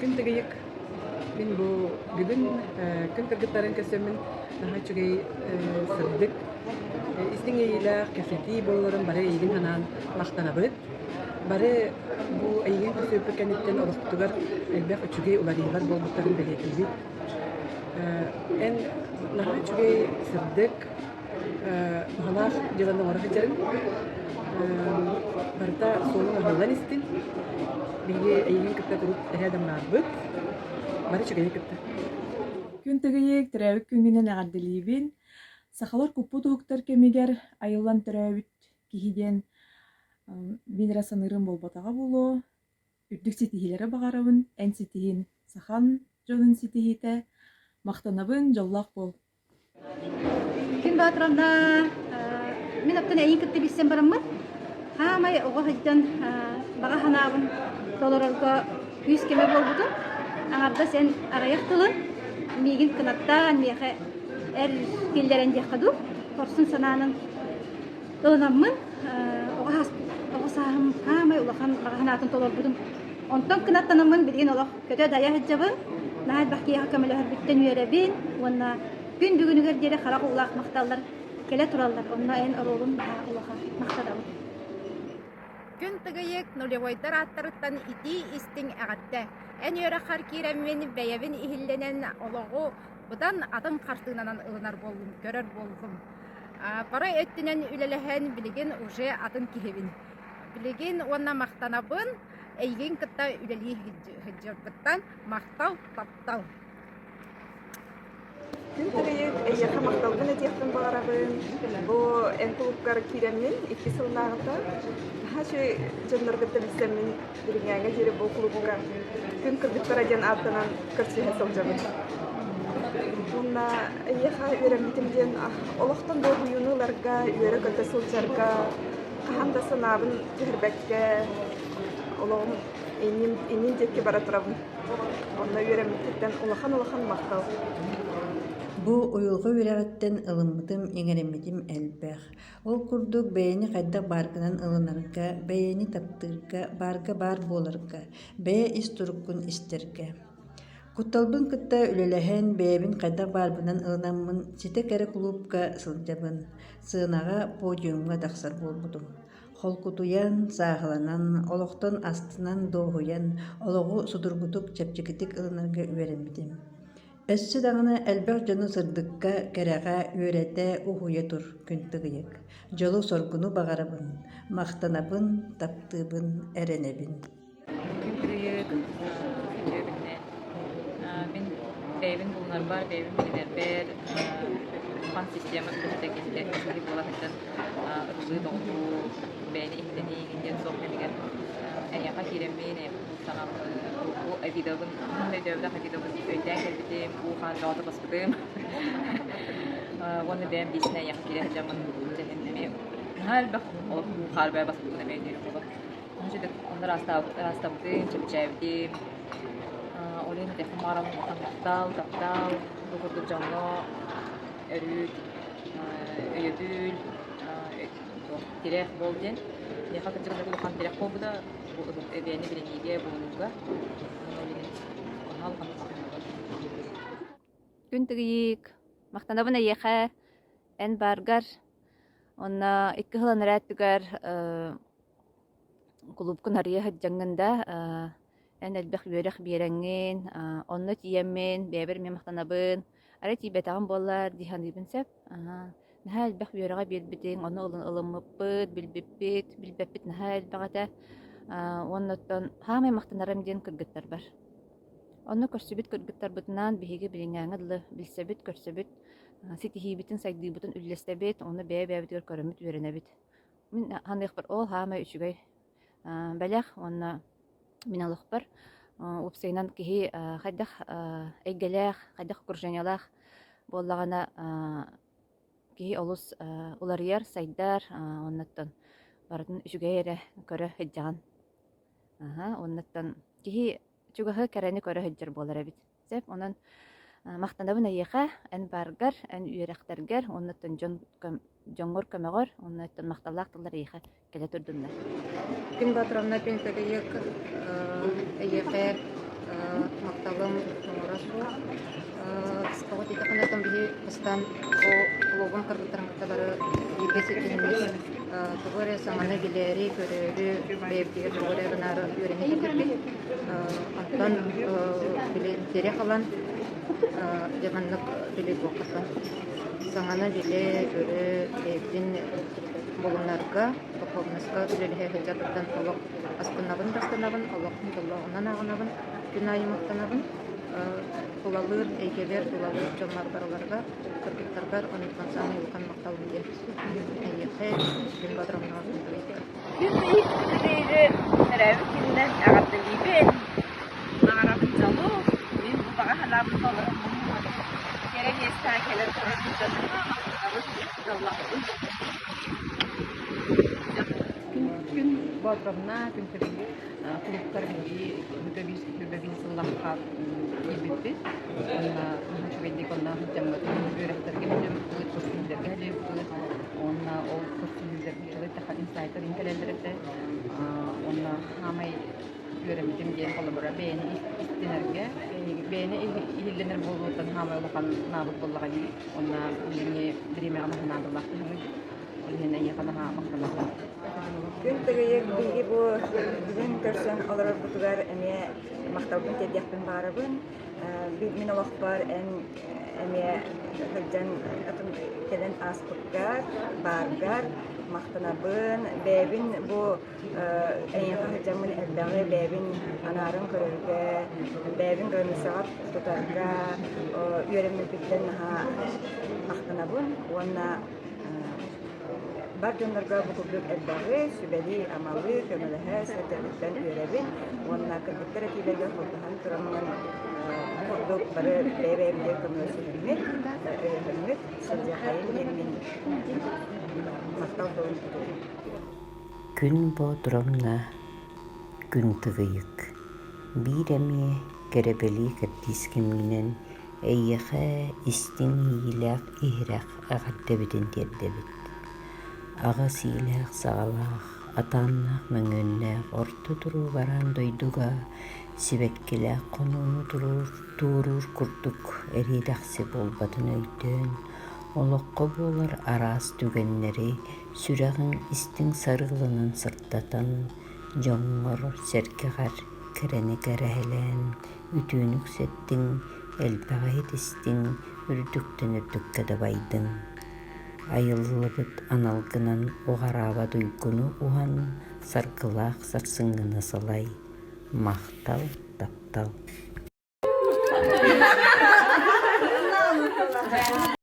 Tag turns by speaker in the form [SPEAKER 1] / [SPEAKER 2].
[SPEAKER 1] Күн тыгыйык мин бу бүгүн күн кыргыттарын көрсөммүн наһаа үчүгэй сырдык истиҥ иэйиилээх кэпсэтии буоларын бары эйигин санаан махтанабыт. Бары бу эйигин көрсүбүппүт кэнниттэн олохпутугар элбэх үчүгэй уларыйыылар буолбуттарын бэлиэтиибит. Эн наһаа үчүгэй сырдык туһалаах дьыаланы оҥоро сылдьарыҥ. Барыта суолуҥ аһыллан истин. Биһиги эйигин кытта куруук эһээ-даммаарбыт. Бары үчүгэйи кытта.
[SPEAKER 2] Күн тыгыйык, төрөөбүт күҥҥүнэн эҕэрдэлиибин. Сахалар куппут уһуктар кэмигэр айыллан төрөөбүт киһи диэн мин эрэ саныырым буолбатаҕа буолуо. Үрдүк ситиһиилэри баҕарабын, эн ситиһин, сахан дьонун ситиһиитэ. Махтанабын, дьоллоох буол.
[SPEAKER 3] Күн Боотуровна, мин оттон эйигин кытта билсэн бараммын, хаамай оҕо сылдьан баҕа санаабын толорорго күүс-көмө буолбутум. Аҥардас эн аҕыйах тылын миигин кынаттаан миэхэ эр киллэрэн диэххэ дуу, хорсун санаанан ылынаммын оҕо сааһым хаамай улахан баҕа санаатын толорбутум. Онтон кынаттанаммын билигин олох көтө-дайа сылдьабын, наһаа элбэх киһиэхэ көмөлөһөрбүттэн үөрэбин уонна күн бүгүнүгэр диэри харах уулаах махталлар кэлэ тураллар. Онно эн оруолун наһаа улахан махтанабын.
[SPEAKER 4] Күн тыгыйык нулевойдар ааттарыттан итии истиҥ эҕэрдэ! Эн үөрэххэр киирэммин бэйэбин иһиллэнэн олоҕу быдан атын хартыынанан ылынар буоллум, көрөр буоллум. Бары өттүнэн үлэлэһэн билигин уже атын киһибин. Билигин уонна махтанабын эйигин кытта үлэлии сылдьарбыттан махтал, таптал.
[SPEAKER 5] Күн тыгыйык эйиэхэ махталбын этиэхпин баҕарабын. Бу эн кулуупкар киирэммин икки сыллааҕыта наһаа үчүгэй дьоннору кытта билсэммин билиҥҥээҥҥэ диэри бу кулуупка Күн кыргыттара диэн ааттанан көрсүһэ сылдьабын. Уонна эйиэхэ үөрэммитим диэн олохтон дуоһуйууну ыларга, үөрэ-көтө сылдьарга, хаһан да санаабын түһэрбэккэ олоҕум иннин, иннин диэки бара турабын. Онно үөрэммиккиттэн улахан-улахан махтал.
[SPEAKER 6] Бу уйулҕа үөрэҕиттэн ылыммытым, иҥэриммитим элбэх. Ол курдук бэйэни хайдах бааргынан ылынарга, бэйэни таптыырга, баарга баар буоларга, бэйэ ис туруккун истэргэ. Кутталбын кытта үлэлэһэн, бэйэбин хайдах баарбынан ылынаммын ситэ кэрэ кулуупка сылдьабын, сыанаҕа, подиумҥа тахсар буолбутум. Холкутуйан, сааһыланан, олохтон астынан, дуоһуйан, олоҕу судургутук, чэпчэкитик ылынарга үөрэммитим. Өссө даҕаны элбэх дьону сырдыкка, кэрэҕэ үөрэтэ, уһуйа тур күн тыгыйык. Дьолу-соргуну баҕарабын, махтанабын, таптыыбын, эрэнэбин.
[SPEAKER 7] Күн тыгыйык үтүөбүннэ. Мин бэйэбин булунарбар, бэйэбин билинэрбэр улахан система үлэһитэ киһитэ киһи буола сылдьан ыллыы-доҕолуу, бэйэни иһитинии диэн суох кэмигэр эйиэхэ киирэммин, эйиэхэ саҥаммын, бу обидабын, өйдөөбөтөх обидабын өйдөөн кэлбитим, уу-хаан бөҕөтө баспытым. Уонна бэйэм лично эйиэхэ киирэ сылдьаммын дьэһин эмиэ наһаа элбэх олох уу-хаар бэйэ баспытын эмиэ өйдүүрүм буолуо. Онно ыраастабытым, чэпчээбитим. Ол иһин этиэхпин баҕарабын улахан махтал, таптал, бу курдук дьоҥҥо өрүү өйөбүл, тирэх буол диэн. Миэхэ кырдьык улахан тирэх буолбута бу эбээни билиниигэ, булунууга. Ол иһин наһаа улаханнык махтанабын.
[SPEAKER 8] Күн тыгыйык, махтанабын эйиэхэ, эн бааргар. Уонна икки сыл анараа өттүгэр Кулуупкун арыйа сылдьаҥҥын да, эн элбэх үөрэх биэрэҥҥин, онно тиийэммин, бэйэбэр эмиэ махтанабын. Арай тиийбэтэҕим буоллар дии саныыбын сөп. Наһаа элбэх үөрэҕи биэрбитиҥ, ону ылыммыппыт, билбиппит, билбэппит наһаа элбэх этэ. Уонна оттон саамай махтанарым диэн кыргыттарбар. Онно көрсүбүт кыргыттарбытынаан биһиги билиҥҥээҥҥэ дылы билсэбит, көрсөбүт, ситиһиибитин, сайдыыбытын үллэстэбит, онно бэйэ-бэйэбитигэр көрөммүт үөрэнэбит. Мин саныахпар ол саамай үчүгэй бэлэх уонна мин олохпор уопсайынан киһи хайдах эйгэлээх, хайдах окружениелаах буоллаҕына киһи олус уларыйар, сайдар уоннаттан барытын үчүгэй эрэ көрө сылдьаҕын. Аһа, уоннаттан киһи чугаһы кэрэни көрө сылдьар буолар эбит. Сөп, онон махтанабын эйиэхэ, эн бааргар, эн үөрэхтэргэр, уонна дьон дьоҥҥор көмөҕөр, уонна махталлаах тыллар эйиэхэ кэлэ турдуннар.
[SPEAKER 9] Күн Батровна Пентагыйык эйиэхэ. Махталым муҥура суох. Тоҕо диэтэххинэ, оттон биһи бастаан бу клубум кыргыттарын кытта бары бииргэ ситиһиммит тугу эрэ саҥаны билээри, көрөөрү, бэйэбитигэр тугу эрэ гынаары үөрэнэ кэлбиппит. Онтон били тирэх ылан, дьэ маннык били туоххаттан саҥаны билэ, көрө, бэйэбитин булунарга, духовноска үлэлэһэ сылдьарбыттан олох астынабын да астынабын, олох дьоллооҕунан ааҕынабын, күн аайы махтанабын. Тулалыыр эйгэбэр, тулалыыр дьоммор барыларыгар, кыргыттарбар онтон саамай улахан махталым диэн эйиэхэ, күн Бодромноҕо күндүлүйдэ.
[SPEAKER 10] Күн Күндүлүйү төрөөбүт күнүнэн эҕэрдэлиибин! Баҕарабын дьолу, мин бу баҕа санаабын толоруммун кэрэ миэстэҕэ кэлэн турар дьонума махтанабын, дьоллоохпун.
[SPEAKER 7] Күн, күн Боотуровна, күн Тыгый кулууптар биһиги 21 сыллаахха киирбиппит. Уонна наһаа үчүгэйдик онно сылдьаммыт үөрэхтэргэ сылдьыбыппыт, көрсүһүүлэргэ сылдьыбыппыт. Уонна ол көрсүһүүлэрбит дьылы инсайтар кэлэллэр этэ. Уонна саамай үөрэммитим диэн холобура бэйэни истинэргэ, бэйэни иһиллэнэр буолууттан саамай улахан наабык буоллаҕа дии. Уонна билиҥҥи бириэмэҕэ наһаа наадалаах киһи Ол иһин эйиэхэ наһаа махтанабын.
[SPEAKER 5] Күн Тыгыйык биһиги бу бүгүн көрсөн олорорбутугар эмиэ махталбын тиэрдиэхпин баҕарабын. Мин олохпор эн эмиэ сылдьан кэлэн ааспыккар, бааргар махтанабын. Бэйэбин бу эйиэхэ сылдьаммын элбэҕи бэйэбин анааран көрөргө, бэйэбин границаҕа тутарга үөрэммиппиттэн наһаа махтанабын уонна Бар дьоннорго бу курдук элбэҕи сүбэлии-амалыы, көмөлөһө сылдьарбыттан үөрэбин уонна кыргыттар этиилэргэ холбоһон тураммын бу курдук бары бэйэ-бэйэбитигэр көмөлөсүһэммит, өйөһөммүт сылдьыаххайын диэммин махтал тылын тутуһун.
[SPEAKER 11] Күн Боотуровна күн тыгыйык, биир эмиэ кэрэбэлии кэрдиис кэмҥинэн Эйиэхэ истиҥ иэйиилээх иһирэх эҕэрдэбитин тиэрдэбит. Аҕыс иилээх-саҕалаах, атааннаах-мөҥүөннээх орто туруу бараан дойдуга сибэккилээх хонууну туоруур курдук эриэдэхси буолбатын өйдөөн, олоххо буолар араас түгэннэри сүрэҕиҥ истиҥ сарыалынан сырдатан, дьоҥҥор-сэргэҕэр кэрэни кэрэһэлээн, Үтүөнү үксэттиҥ, элбэҕи иһитистиҥ, үрдүктэн үрдүккэ дабайдыҥ. Айыллыбыт аналгынан уҕараабат уйгуну уһан, саргылаах сарсыҥҥыны салай. Махтал, таптал.